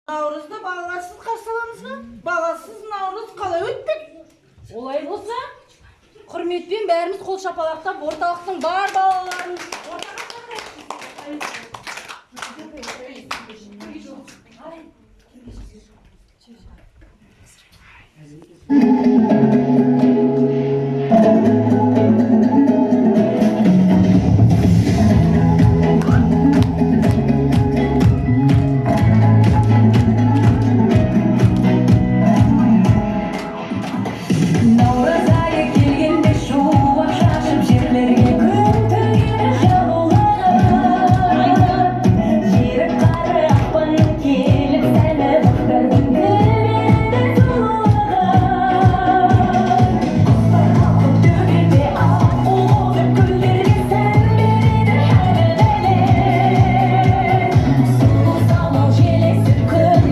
Наурызды балаларсыз қарсы аламыз ба? Баласыз наурыз қалай өтпек? Олай болса, құрметпен бәріміз қол шапалақтап, орталықтың бар балаларын ортаға шақырайық. Наурыз айы келгенде шуақ шашып жерлерге күн төгеді жылулығын. Еріп қары ақпанның келіп сәні бақтардың кіреді сұлулығын. Құстар қалқып төбеде аққу қонып көлдерге сән береді әлі дәлел. Сұлу самал жел есіп күн